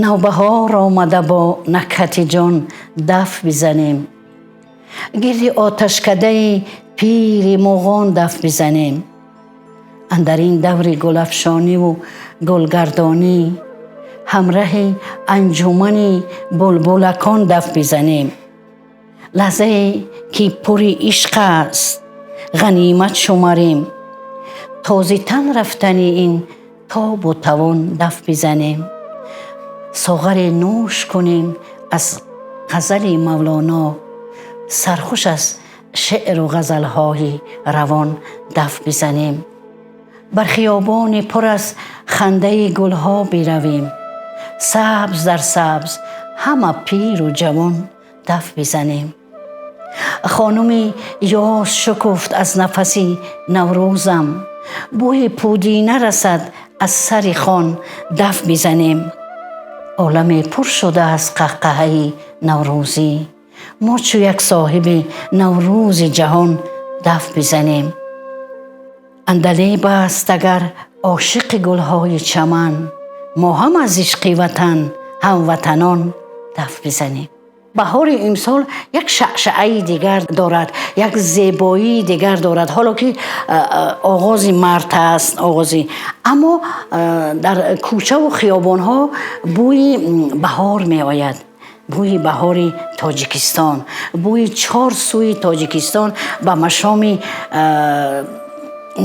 Навбаҳор омада, бо накҳати ҷон даф бизанем. Гирди оташкадаи пири муғон даф бизанем. Андар ин даври гулафшониву гулгардонӣ ҳамраҳи анҷумани булбулакон даф бизанем. Лаҳзае ки пури ишқ аст, ғанимат шумарем. Тозитан рафтани ин тобу тавон даф бизанем. Соғаре нӯш кунем аз ғазали Мавлоно, сархуш аз шеъру ғазалҳои равон даф бизанем. Бар хиёбоне пур аз хандаи гулҳо биравем. Сабз дар сабз ҳама пиру ҷавон даф бизанем. Хонуми ёс шукуфт аз нафаси Наврӯзам, бӯи пудина расад аз сари хон даф бизанем. Оламе пур шуда аз қаҳқаҳаи наврӯзӣ, мо чу як соҳиби Наврӯзи ҷаҳон даф бизанем. Андалеб аст агар ошиқи гулҳои чаман, мо ҳам аз ишқи ватан, ҳамватанон даф бизанем. Баҳори имсол як шаъшаъаи дигар дорад, як зебоии дигар дорад. Ҳоло ки оғози март аст, оғози, аммо дар кӯчаву хиёбонҳо бӯи баҳор меояд, бӯи баҳори Тоҷикистон, бӯи чор сӯи Тоҷикистон ба машоми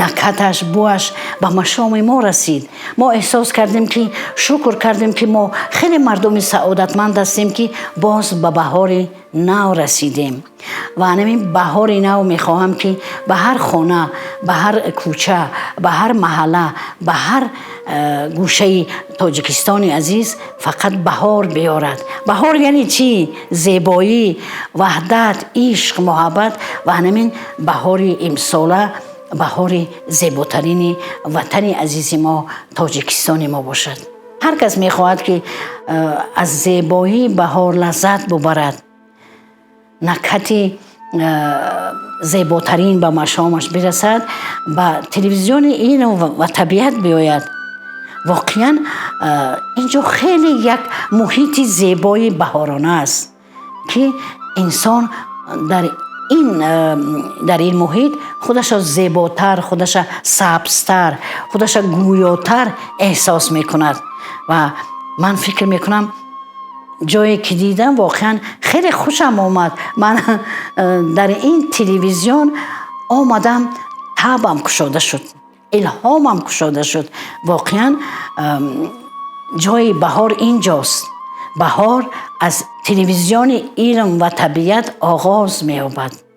накҳаташ, бӯаш ба машоми мо расид. Мо эҳсос кардем, ки шукр кардем, ки мо хеле мардуми саодатманд ҳастем, ки боз ба баҳори нав расидем. Ва ҳамин баҳори нав мехоҳам, ки ба ҳар хона, ба ҳар кӯча, ба ҳар маҳалла, ба ҳар гӯшаи Тоҷикистони азиз фақат баҳор биёрад. Баҳор яъне чӣ? Зебоӣ, ваҳдат, ишқ, муҳаббат. Ва ҳамин баҳори имсола баҳори зеботарини ватани азизи мо, Тоҷикистони мо бошад. Ҳар кас мехоҳад, ки аз зебоии баҳор лаззат бубарад, накҳати зеботарин ба машомаш бирасад, ба телевизиони илм ва табиат биёяд. Воқеан, ин ҷо хеле як муҳити зебои баҳорона аст, ки инсон дар ин муҳит худаша зеботар, худаша сабзтар, худаша гӯётар эҳсос мекунад. Ва ман фикр мекунам, ҷое ки дидам, воқеан хеле хушам омад. Ман дар ин телевизион омадам, табам кушода шуд, илҳомам кушода шуд. Воқеан, ҷои баҳор инҷост. Баҳор аз телевизиони илм ва табиат оғоз меёбад.